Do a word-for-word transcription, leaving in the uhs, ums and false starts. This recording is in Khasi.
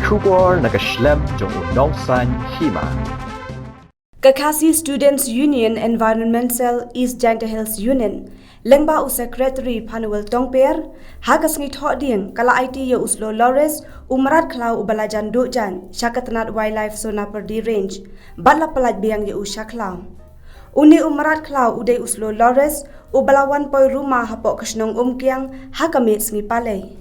Khubor na ka shlem jong u nongsan hima. Ka Khasi Students Union Environment Cell East Jaintia Hills Unit, lyngba u Secretary Phanuel Tongper, ha ka sngi Thohdieng ka la aiti ïa u Slow Lawrence, u mrad khlaw uba la jan duh jaiñ sha ka tnat Wildlife Sonapyrdi Range, bad la pyllait biang ïa u sha khlaw. Une u mrad khlaw u dei u Slow Lawrence, uba la wan poi ruma hapoh ka shnong Umkiang ha ka miet sngi Palei.